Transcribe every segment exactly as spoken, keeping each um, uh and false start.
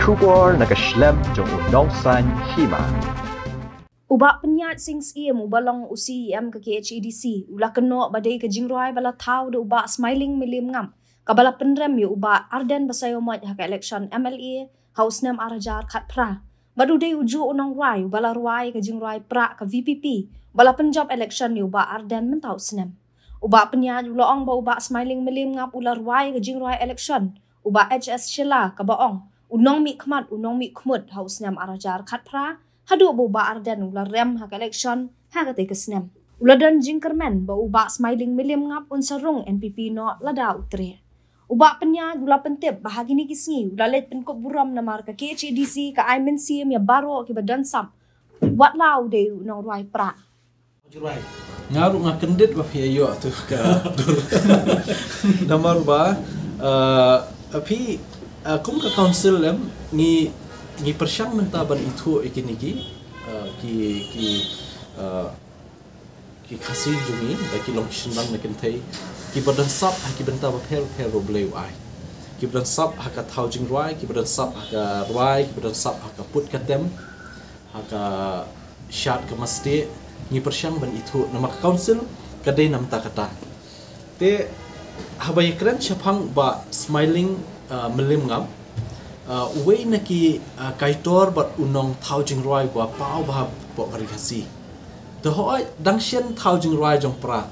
Khubor na ka shlem jong u nongsan hima. U Bah Pynïaid Sing Syiem uba long u C E M ka K H A D C u la kynnoh ba dei ka jingrwai ba la thaw da u Bah Smiling Mylliem Ngap kaba la pynrem ïa u Bah Ardent Basaiawmoit ha ka election M L A ha u snem ar hajar khatphra. Bad u dei u juh u nongrwai uba la rwai ka jingrwai prah ka V P P ba la pynjop election ïa u Bah Ardent mynta u snem. U Bah Pynïaid u la ong ba u Bah Smiling Mylliem Ngap u la rwai ka jingrwai election u Bah H S Shylla kaba ong u nongmihkhmat u nongmihkhmut ha u snem ar hajar khatphra, haduh ba u Bah Ardent u la rem ha ka election ha katei ka snem. U la don jingkyrmen ba u Bah Smiling Mylliem Ngap un sa rung N P P noh lada u treh. U Bah Pynïaid u la pyntip ba ha kine ki sngi u la leit pynkup burom namar ka K H A D C ka ai mynsiem ïa baroh kiba don sap, wat la u dei u nongrwai prah. Nga ruh nga kyndit ba phi ïoh tu ka dur. Namar ba, uh, phi, uh, kum ka council em, ngi, ngi pyrshang mynta ban ithuh ïa kine ki, uh, ki, ki, uh, ki Khasi jong ngi, da ki long ki shynrang na kynthei, kiba don sap ha ki bynta bapher bapher ruh Blei u ai. Kiba don sap ha ka thaw jingrwai, kiba don sap ha ka rwai, kiba don sap ha ka put ka tem, ha ka shad ka mastieh, ngi pyrshang ban ithuh namar ka council ka dei namar kata. Te haba ïakren shaphang Bah Smiling, uh, Mylliem Ngap, uh, uwei na ki, uh, kaitor bad u nongthaw jingrwai ba paw bha hapoh ka ri Khasi. Te hooid dang shen thaw jingrwai jong prah.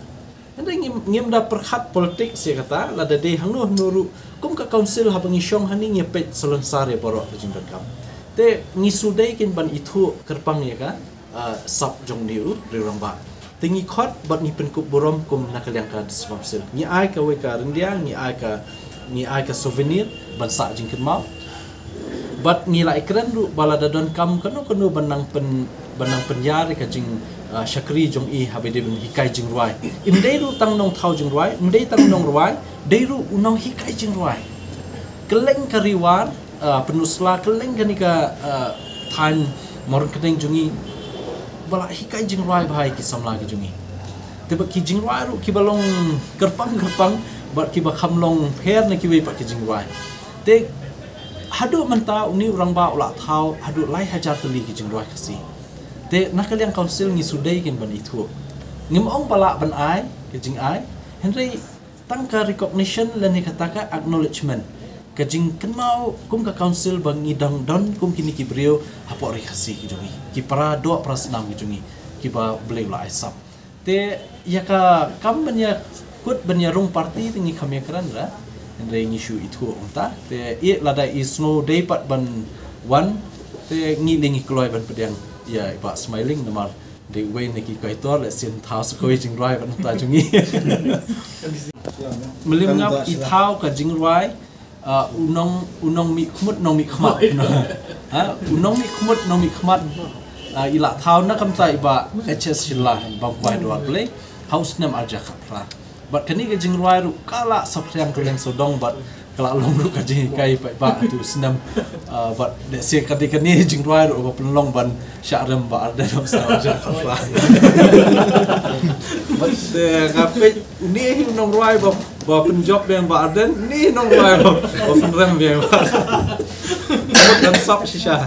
Hynrei ngim, ngim da pyrkhat politics ïa kata, lada dei hangno hangno ruh kum ka council haba ngi shong hangne ngi peit salonsar ïa baroh ka jingdonkam. Te ngi shu dei kein ban ithuh kyrpang ïa ka, ah, sap jong une u riewrangbah. Te ngi khot bad ngi pynkup burom kum na ka liang ka District Council. Ngi ai kawei ka ryndia, ngi ai ka, ngi ai ka souvenir ban sah jingkynmaw. Bad ngi la ïakren ruh ba lada donkam kano kano ban nang pyn, ban nang pynïar ïa ka jing, ah, shakri jong i haba dei ban hikai jingrwai. Im dei ruh tang nongthaw jingrwai, im dei tang nongrwai, dei ruh u nonghikai jingrwai. Kylleng ka Ri War, ah, Pynursla, kylleng kane ka, ah, thaiñ Mawryngkneng jong ngi ba la hikai jingrwai bha ïa ki samla ki jong ngi. Te bad ki jingrwai ruh kiba long kyrpang kyrpang bad kiba kham long pher na kiwei pat ki jingrwai. Te haduh mynta une u rangbah u la thaw haduh lai hajar tylli ki jingrwai Khasi. Te na ka liang council ngi shu dei kein ban ithuh. Ngim ong ba lah ban ai ka jingai, hynrei tang ka recognition lane kata ka acknowledgement, ka jingkynmaw kum ka council ba ngi dang don kum kine ki briew hapoh ri Khasi ki jong ngi, ki para doh para snam ki jong ngi kiba Blei u la ai sap. Te ïa ka kam ban ïa kut ban ïa rung party te ngi kham ïakren ra. Hynrei ngi shu ithuh kumta. Te i lada i sngew dei pat ban wan, te ngi lei ngi kloi ban pdiang ïa i Bah Smiling namar dei uwei na ki kaitor, lehse yn thaw sa kawei jingrwai bad nangta jong ngi. Mylliem Ngap i thaw ka jingrwai, ah, u nong, u nongmihkhmut nongmihkhmat. Ha, u nongmihkhmut nongmihkhmat. Ah, i la thaw na ka bynta i Bah H S Shylla, bam kwai Dwar Blei ha u snem ar hajar khatphra. Bad kane ka jingrwai ruh ka la saphriang kylleng sawdong bad ka la long ruh ka jinghikai paidbah ha utu u snem. Ah, bad lehse ka dei kane jingrwai ruh ba pynlong ban shah rem Bah Ardent ha u snem ar hajar khatphra. Bad, eh, nga peit une hi u nongrwai ba, ba pynjop biang Bah Ardent, une hi u nongrwai ba, ba pynrem biang Bah Ardent. Bad don sap shisha.